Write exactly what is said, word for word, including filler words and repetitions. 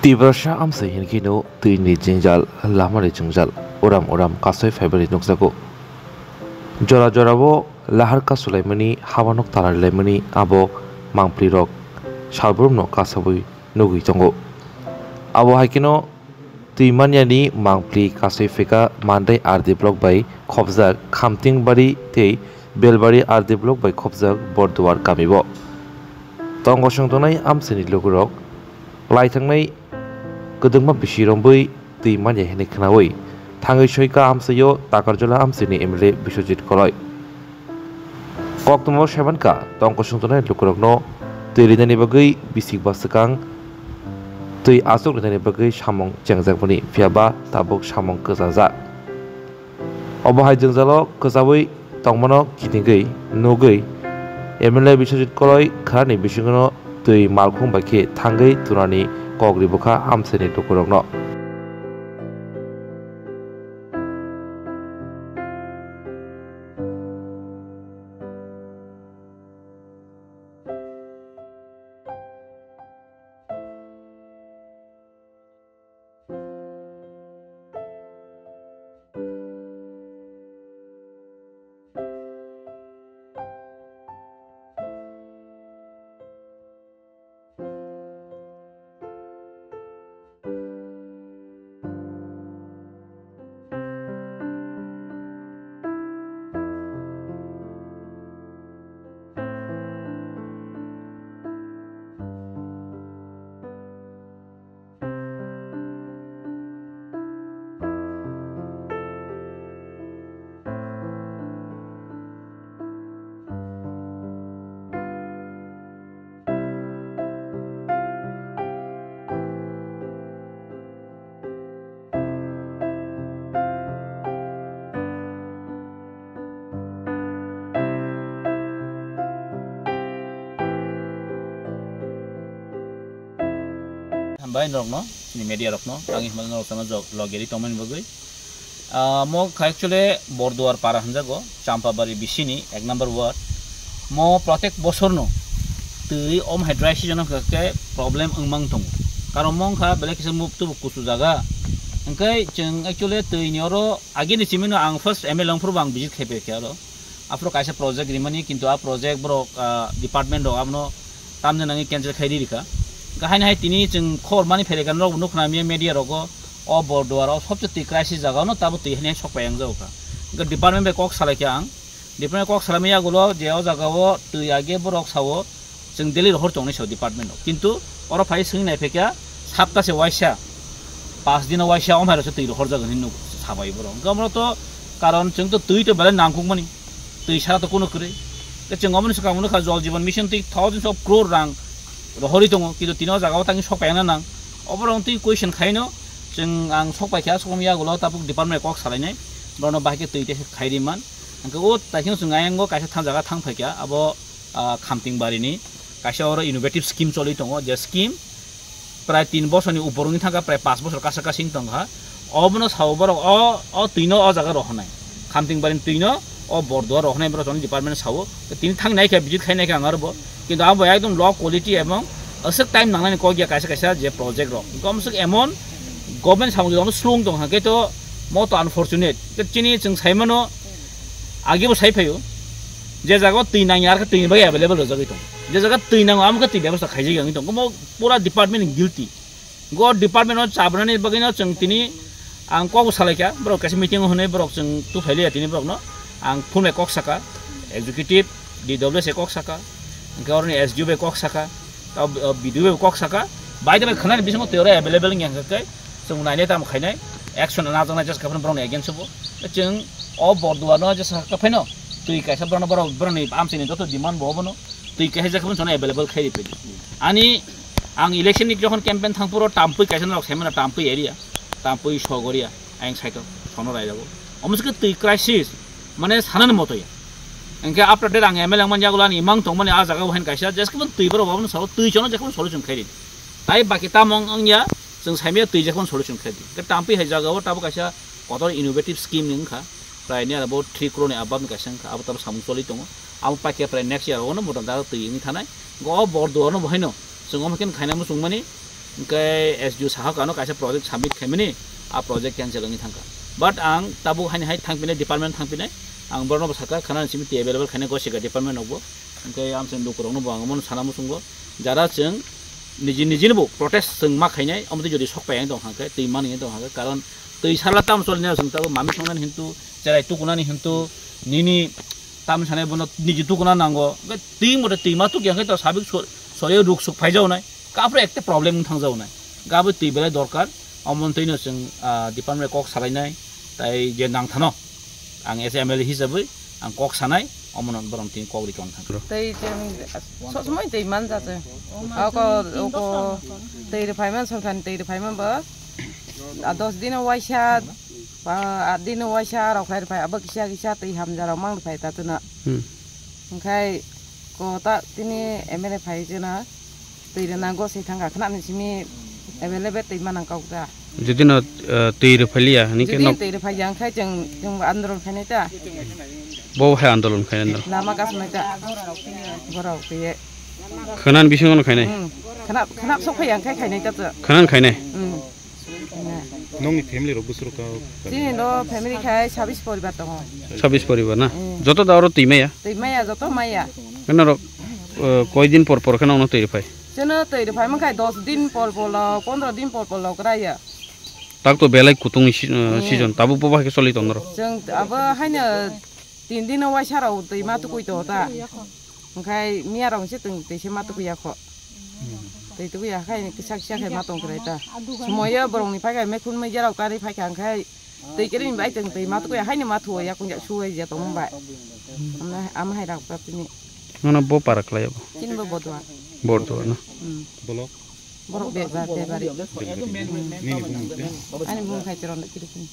Tiprasa amsai hinkheno twini jwngjal, lamani jwngjal, uram uram kasui phaibani nukjago. Jora jorao lahar kasulaimani, habanok tanarilaimani abo mangpilirok salbrumno kasaui nugui tongo. Abo hai kheno twi maniani mangpili kasui phaikha Mandai R D block bai khopjak Khamtingbari tei Belbari R D block bai khopjak Borduar kamio. Tongkosong tongnai amchaini lukurok laithangnai kwdwkma bisi rombwi twi manya hwnwi khwnaui thangwi soika amchaio Takarjala amchaini M L A Biswajit Koloi. Koktwmao saimankha, tongkosong tongnai lukurokno twi rinani bagwi bisik bwswkang twi achuk rinani bagwi samung chengjakmani, phiyaba tabuk samung kwchajak. Obo hai jwngjalo kwchaui tongmano kitingwi nugwi M L A Biswajit Koloi kharani bisingono twi malkhung bai khe thangwi tunani kok ribukha amchaini lukurokno. Hambai norokno, chini media rokno, ang himma norok tama jog logeri tongmani bagwi. Ah, mo kha actually Borduar para hwnjago, Champabari bisini ek number ward. Mo protek bosorno twi om hai dry season khe problem wngmang tongo. Karon mo kha belai kisa muk tubu kusu jaga. Hwnkhe chwng actually twi ni oro agini chimino ang first M L A wngphuru bo ang visit khai phaikha oro. Aphuru kaisa project rimani, kintu a project borok, ah, department rok abono tamni nangwi cancel khai ri rikha. Hwnkhe haino hai tini chwng khobor mani phairikha, norok bo nukha na media rogo, o Borduar o sobse twi crisis jaga ono tabo twi haino sok pai yang jago kha. Hwnkhe department bai kok salai kha ang, department kok salai maya ulo je o jaga o twi age borok sao, chwng daily rohor chongnai sao department o. Kintu oro phai swngwi nai phaikha, sapta se waisa, pas dino waisa, omhairokse twi rohor jago hinwi nuk sabai borok. Hwnkhe omo to karon chwng to twi to belai nangkukmani, twi sara to kuno kwrwi. Tei chwng omo ni swkang nukha Jal Jeevan Mission twi thousands of crore rang rohorwi tongo, kintu tini o jaga o tangwi sok paina nang. Oborok twi question khaino chwng ang sok paikha, sok yagulo tabuk department kok salainai, borokno bahai khe twi tei khairi man. Hwnkhe o taisano chwng ayang o kaisa thang jaga thang phaikha, abo ah, Khamtingbarini kaisa oro innovative scheme choli tongo, je scheme prai tin bosorni upor wngwi thangkha, prai pas bosor kasa kasa wng tongkha. Obono sao borok o, o twino o jaga rohornai, Khamtingbarini twino o Borduar rohornai borok choli department sao. Tini thang nai khe visit khai nai khe ang aro bo, kintu abo ekdom low quality ebong aswk time nangnani kok ya kaisa kaisa je project rok. Komswk emon government samung jodi slung tong hwnkhe to mo to unfortunate. Chini chwng saimano, age bo sai phaio, je jaga o twi nangya, ar khe twi ni bagwi available rwjagwi tongo. Je jaga twi nango, amo khe twi bebostha khaijak wngwi tongo. Omo pura department ni guilty. Go department o chabnani bagwi no chwng tini ang kok bo salai kha. Borok kaisa meeting o hwnwi borok chwng tu phai liya tini borok no. Ang phone bai kok saka, executive, D W S bai kok saka, hwnkhe oroni S D O bai kok saka, tei o B D O bai kok saka. Bai de bai khwnani bisingo twi oro available wngya hwnkhe khe chwng nainai tamo khainai, action najaknai just khe phano borokni against o bo. Chwng o Borduar no je saka khe phano twi kaisa borokno borok, borokni amchaini joto demand bo obono twi kaisa je khe phano chwngno available khai riphaidi. Ani ang election ni jokhon campaign thang phuru Tampui kaisa norok saimano, Tampui area, Tampui Sogoria, ayang side o sono raijago. Omo se khe twi crisis, mane sanani moto ya. Hwnkhe after that ang M L A wngmani yagulo ani imang tongmani ah jaga o haino kaisa, je khe phano twi borok bo abono sao, twi chwngno je khe phano solution khai ridi. Tai baki tamo wng ya, chwng saimaya twi je khe phano solution khai di. Hwnkhe Tampui hai jaga o tabuk kaisa kotor innovative scheme ni wngkha, prai near about three crore ni above ni kaisa wngkha, abo tabuk samung choli tongo. Abo paikhe prai next year o no motom dara twi wngwi thanai. Hwnkhe o Borduar no bo haino chwng omo khe khaina muchungmani, Hwnkhe S D O sahak ano kaisa project submit khaimani, a project cancel wngwi thangkha. But ang tabuk haini hai thangpinai, department thangpinai, ang borno bo sakha khana simi twi available khainai gosika department rokbo. Hwnkhe amchwng lukurokno bo ang omono sana muchungo, jara chwng niji nijini bo protest chwng ma khainai, omo twi jodi sok pai ang tong kha khe, twi mani tong kha khe, karon twi sala tam choli nai chwng tabuk mami songnani hintu, cherai tukunani hintu, nini tam sanai bono niji tukuna nango. Hwnkhe twi mote twi ma tukya khe to sabik so-, sorio ruk suk phai jawnai. Kapre ekte problem wng thang jawnai. Gabo twi belai dorkar. Omo twi no chwng, ah, department kok salainai. Tai je nang thano. Ang as M L A hisabwi ang kok sanai. Omo no borom twi kok ri tong thang. Tei chwng sob somoi tei man ja chwng. Oko, oko tei rw phaiman songkhan tei rw phaiman bo. A dos dino waisa, ah, at dino waisa rok khai rw phai. Abo kisa kisa tei hamja rok mang rw phai ta chwng. Hmm. Hwnkhe ko ta tini M L A phai chwng. Twi rwna gosai thangkha khwna ni simi available twi manang kok da. Jodi no, eh, twi rwphaliya hini khe Jodi nok twi rwphaliya wngkhe chwng, chwng andolon khainai ta. Bo hai andolon khainai no. Lama kasnai ta. Borok twi. Khwna ni bisingo no khainai. Hmm. Khwna, khwna sok phaiya wngkhe khainai ta chwng. Khwna ni khainai. Hmm. Nongni family rok bwswk rok ka? Chini no family khai sabis poribar tongo. Sabis poribar na? Hmm. Joto da oro twi maya? Twi maya, joto maya. Norok, eh, koi din por por khe nokno twi rw phai? Chwngno twi rw phai mankha dos din por por lo, pondro din por por lo kwraiya. Tak to belai kutung ni si-, eh, Hmm. season, tabuk bo bahai khe choli tong norok. Chwng abo haino tin din o waisa rok twi ma tukui to ta. Hwnkhe miya rok se twi twi se ma tukui ya kho. Twi tukui ya khai kisa kisa khai ma tong kwrai ta. Sumoyo borok ni phai khai mekhun media rok kari phai kha hwnkhe twi kiri ni bai chwng twi ma tukui ya haino ma thuo ya kung ya suwai ya tong bai. Amna am hai rak ta tini. Nono bo para khlai bo? Chini bo bodwa. Bodwa no? Hmm. Bolok? Borok be-, ba-, bebari. Nini bumung te? Ani bumung khai chwrwng kiri kiri.